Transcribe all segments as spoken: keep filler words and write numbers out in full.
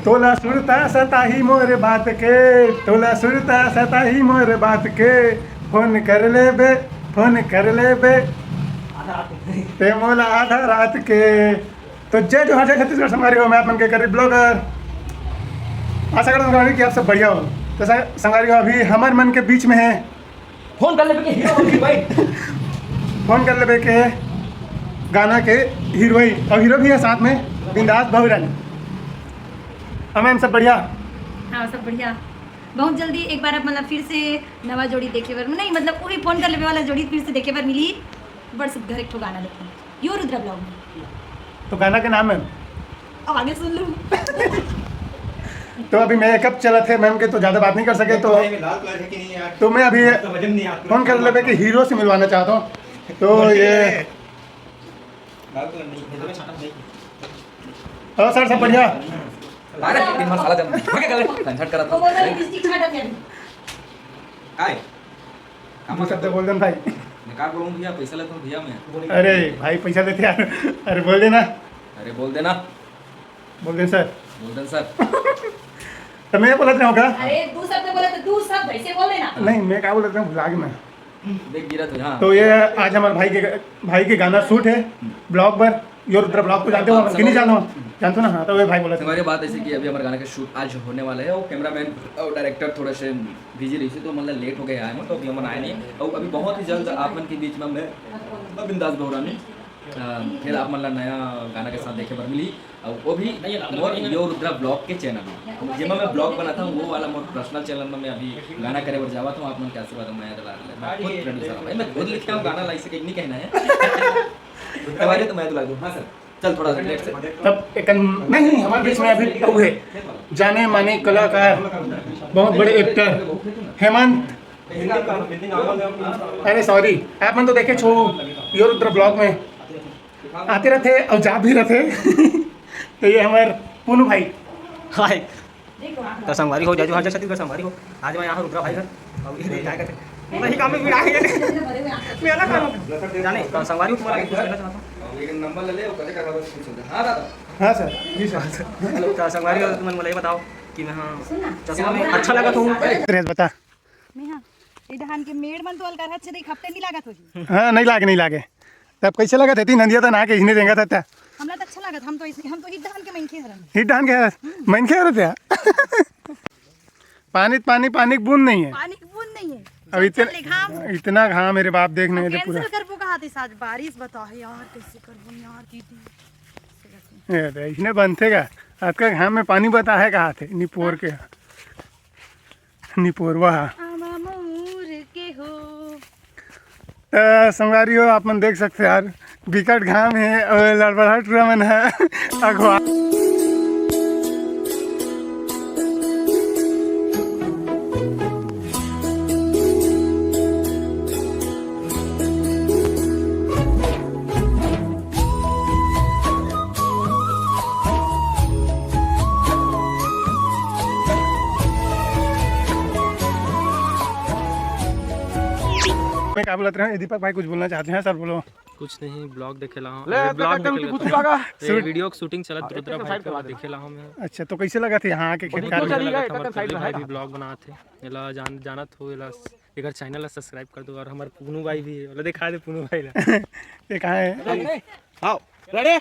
तोला सुरता सताही मोर बात के, तोला सुरता सताही मोर बात के, फोन कर लेबे, फोन कर लेबे, ते मोला आधा रात के। तो जय जोहार, जय छत्तीसगढ़ संगवारी हो, मैं आप मन के करीब ब्लॉगर। आशा करता हूँ कि आप सब बढ़िया हो। तो स-, संगवारी हो, अभी हमर मन के बीच में है फोन कर लेबे के हीरो बन के भाई। फोन कर लेबे के गाना के हीरोइन और हीरो भी है साथ में, बिंदास बहुरानी। अमन, सब बढ़िया? हाँ, सब बढ़िया। बहुत जल्दी एक बार आप मतलब फिर से नवा जोड़ी देखे बर, नहीं मतलब वही फोन कर लेबे वाला जोड़ी फिर से देखे बर मिली। बड़ सुग्घर एक ठो गाना लेकिन यो रुद्रा ब्लॉग में। तो गाना के नाम है? अब आगे सुन लूँ। तो अभी मेकअप चलत है मैम के, तो ज़्यादा बात नहीं कर सके, तो भाई, लाल कलर है कि नहीं यार? तो मैं अभी तो वजन नहीं आता। फोन कर लेबे कि हीरो से मिलवाना चाहता हूँ। तो ये लाल कलर नहीं है, इसमें छाटा नहीं। हेलो सर, सब बढ़िया? अरे दिन भर साला जब भागे गले झंझट करत वो बोल रहा है, लिपस्टिक छाटा क्या? काय? हम शब्द बोल देन भाई। मैं का बोलूं भैया, पैसा लेता हूँ भैया मैं। अरे भाई, पैसा लेते यार। अरे बोल देना। अरे बोल देना। बोल दे सर। बोल देना सर। तो मैं बोलत रहा हूँ का? अरे दू शब्द बोले तो दू शब्द ऐसे बोल देना। नहीं, मैं का बोलत रहा हूँ, भुला गया मैं। देख गिरा तो, हाँ। तो ये आज हमारे भाई के, भाई के गाना शूट है ब्लॉग पर। यो रुद्रा ब्लॉग को जानते हो कि नहीं जानो? जानते हो ना? हाँ, तो वे भाई बोला था। हमारी बात ऐसे कि अभी हमारे गाना का शूट आज होने वाला है और कैमरामैन और डायरेक्टर थोड़ा से बिजी रही से, तो मतलब लेट हो गया है, तो अभी हम आए नहीं। और अभी बहुत ही जल्द आप मन के बीच में मैं बिंदास बहुरानी, अ, फिर आप मन ला नया गाना के साथ देखे बर मिली। और वो भी मोर यो रुद्रा ब्लॉग के चैनल में, जेमा मैं ब्लॉग बनाता हूँ, वो वाला मोर पर्सनल चैनल में मैं अभी गाना करे बर जावत हूँ। आप मन के आशीर्वाद में मैं दुलार ले, मैं खुद प्रोड्यूसर हूँ भाई, मैं खुद लिखे हूँ गाना, लाइक से नहीं कहना है। तुम्हारे तो मैं दुलार दूँ। हाँ सर, चल थोड़ा सा लेट से। तब एक नहीं, हमारे बीच में अभी वो है, जाने माने कलाकार, बहुत बड़े एक्टर हेमंत। अरे सॉरी, आप मन तो देखे छो यो रुद्र ब्लॉग में आते रहते और जात भी रहते। तो ये हमारे पूनू भाई। हाय। तो संगवारी हो, जय जोहार, जय छत्तीसगढ़ संगवारी हो। आज मैं यहाँ रुद्रा भाई घर। अब ये देख, क्या कहते हैं? वही काम में भिड़ा है ये। मैं अलग काम हूँ। जाने, तो संगवारी हो, तुम्हारा कुछ कहना चाहता हूँ। लेकिन नंबर ले ले, वो कते करवा दो, कुछ होता है। हाँ दादा। हाँ सर, जी सर। हेलो, तो संगवारी हो, तुम मुझे ये बताओ कि मैं, हाँ, चश्मा में अच्छा लगा तो हूँ। ड्रेस बता। मैं, हाँ, ये धान के मेड़ मन तो अलकर हद से देख, हफ्ते नहीं लागत होही। हाँ, नहीं लागे, नहीं लागे। तब कैसे लगत हे? तीन नदिया तो नहा के इसने रेंगत हे। हमला तो अच्छा लगत, हम तो इस, हम तो हिट धान के मनखे हरन। हिट धान के हरन? हम्म। मनखे हरन त्या? पानी, पानी, पानी की बूंद नहीं है। पानी की बूंद नहीं है। अब इतने, चल, घाम। इतना घाम मेरे बाप, देखने अब मेरे पूरा। कैंसिल करबो कहा थे आज बारिश, बताओ यार, कैसे करबो यार दीदी। ये दे, इसने बनते का? आपका घाम में पानी बता है कहा थे? निपोर के। निपोरवा। आमा मऊर के हो। त संगवारी हो, आप मन देख सकते यार, बिकट घाम है और लड़बड़ा टूरा मन है अगवा। मैं का बोलत रहे हूँ, दीपक भाई कुछ बोलना चाहते हैं सर, बोलो। कुछ नहीं, ब्लॉग देखे ला हूँ। ले, अरे, ब्लॉग देखे ला। ये वीडियो की शूटिंग चलत, हाँ, रुद्रा भाई के देखे ला हूँ मैं। अच्छा, तो कैसे लगा थे यहाँ आके खेत बहुत खार में? अच्छा लगा था, हमारे पूनू भाई भी ब्लॉग बनात हे। एला जान, जानत हो, एला, एकर चैनल ला सब्सक्राइब कर दो और हमारे पूनू भाई भी है, बोले दिखा दे पूनू भाई ला। ये कहाँ है? हाँ, रेडी?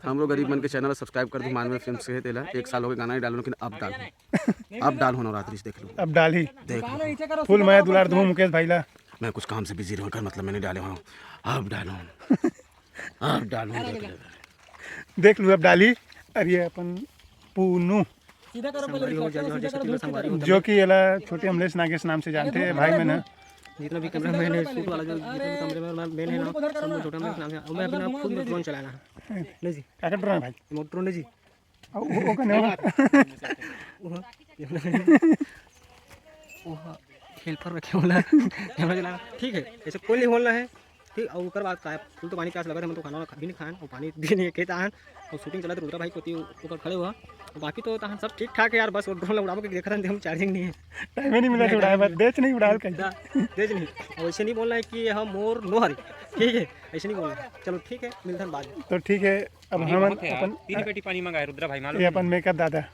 हम लोग गरीब मन के चैनल ला सब्सक्राइब कर दो, मानवे फिल्म्स के तेला एक साल हो गए गाना नहीं डालो, लेकिन अब डालो, अब डालो नवरात्रि से, देख लो। अब डाली। देख लो। फुल मैं दुलार दूँ मुकेश भाई ला। मैं कुछ काम से बिजी रहूँ, कर मतलब मैंने डाले हूँ, अब डालो। आप डालू, देख ले। देख लू, अब डाली। और ये अपन पूनू, सीधा करो, पहले संगवारी हो, रिफ्रेश करो, सीधा करो, संगवारी हो। जो कि एला छोटे अमलेश नागेश नाम से जानते हैं भाई, मैंने। जितना भी कैमरा मैन है, शूट वाला जो जितना भी कैमरा मैन है ना, सब छोटे अमलेश नाम से। और मैं अपना खुद ड्रोन चलाना है। नहीं जी। क्या कर ड्रोन है भाई? वो ड्रोन है जी। अब वो, वो कने हो? वो, वो हेल्पर रखे होला, कैमरा चलाना। ठीक है, ऐसे कोई नहीं बोलना है। ठीक, और ओकर बाद का है, फुल तो पानी प्यास लगा था, हम तो खाना वाना भी नहीं खान और पानी भी नहीं, खेत आन और शूटिंग चला था, रुद्रा भाई को ती ओकर खड़े हुआ। बाकी तो तहन सब ठीक ठाक है यार, बस वो ड्रोन उड़ावे के देखत हन, हम चार्जिंग नहीं है। टाइम ही नहीं मिला था उड़ाए बर, देच नहीं उड़ाल कहीं। देच नहीं। और ऐसे नहीं बोलना है कि हम मोर नोहर, ठीक है, ऐसे नहीं बोलना है। चलो ठीक है, मिलथन बाद में। तो ठीक है, अब नहीं, हम बहुत है यार। अपन तीन पेटी पानी मंगाए रुद्रा भाई, मालूम ये नहीं। अपन मेकअप दादा।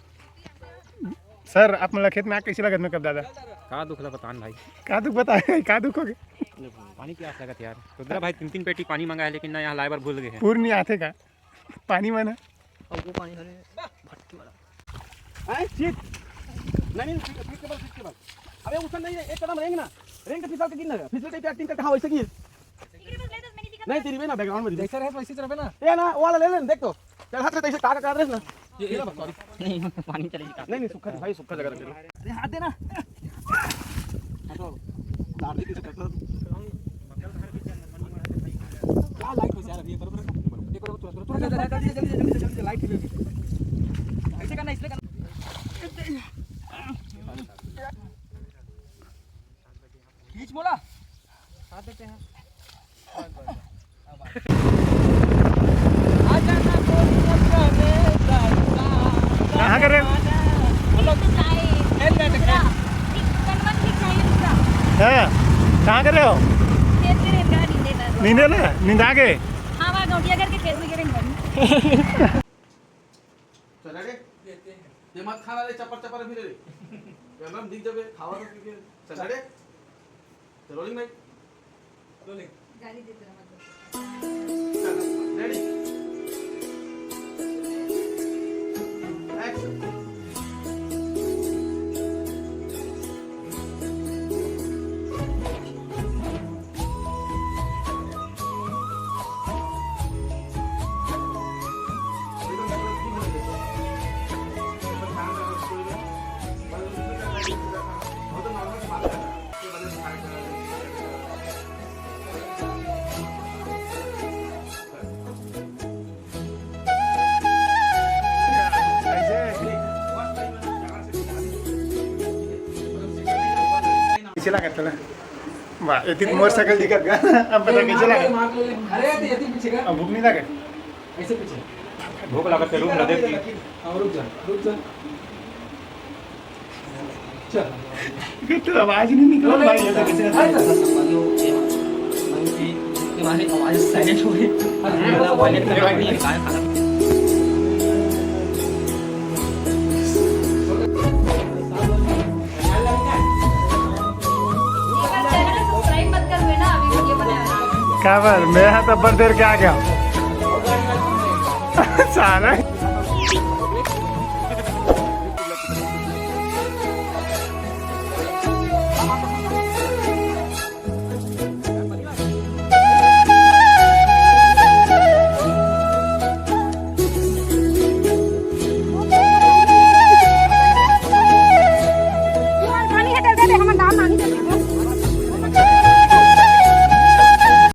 सर, आप मन ला खेत में आके कइसे लगत मेकअप दादा? का दुख ला बतान भाई? का दुख बताए? का दुख होगे? पानी प्यास लगत यार। रुद्रा भाई तीन तीन पेटी पानी मंगाए हे, लेकिन ना यहाँ लाए बर भूल गए हे। पूर नहीं आथे का? पानी मन ह। अउ वो पानी हरे भट्टी वाला। हैं? सीट। नहीं, नहीं, सीट, सीट के बल, सीट के बल। अबे उसन नहीं है, एक कदम रेंग ना। रेंग के फिसल के गिर ना। फिसल के एक्टिंग करके, हाँ, वैसे गिर। नहीं, तेरी में ना, बैकग्राउंड में। जैसे रहे वैसे ही रहे ना। ये ना, वो वाला ले ले, देख तो। चल, हाथ से तैसे का, का, का रहे ना। ये, ये, सॉरी। नहीं, पानी चले जाता। नहीं, नहीं, सूखा भाई, सूखा जगह रख दे। अरे, हाथ देना। हाँ, तो, लाड़ दे किसी ट्रैक्टर। क्या लाइट में से आ रही है? बरोबर है। देखो, देखो, तुरंत, तुरंत, तुरंत, जल्दी, जल्दी, जल्दी, जल्दी, लाइट खींचो। ऐसे करना, इसलिए करना। खींच बोला। आ जाते हैं। कहाँ कर रहे हो? हाँ, कहाँ कर रहे हो? नींदे ना, नींद आ गए। हाँ, वहाँ गौंटिया घर के खेत में गिरे हैं। चल रे। ये मत खाना रे, चपर चपर भी रे। कैमरा में दिख जाबे, खावा तो पी के। चल रे। चल, रोलिंग भाई। रोलिंग। गाली देते रहो, मतलब। चल, रेडी। एक्शन। कैसे लागत तोला? वाह, एती मोर सकल दिखत गा। अब बता कैसे लागत? अरे, एती, एती पीछे का। अब भूख नहीं लागत? ऐसे पीछे। भूख लागत है, रुक ना, देख। हाँ, रुक जा, रुक जा। चल। तो आवाज नहीं निकल भाई, ऐसा कैसे? तुम्हारी आवाज साइलेंट हो गई। काबर? मैं हा तो अब्बड़ देर के आ गया। साला।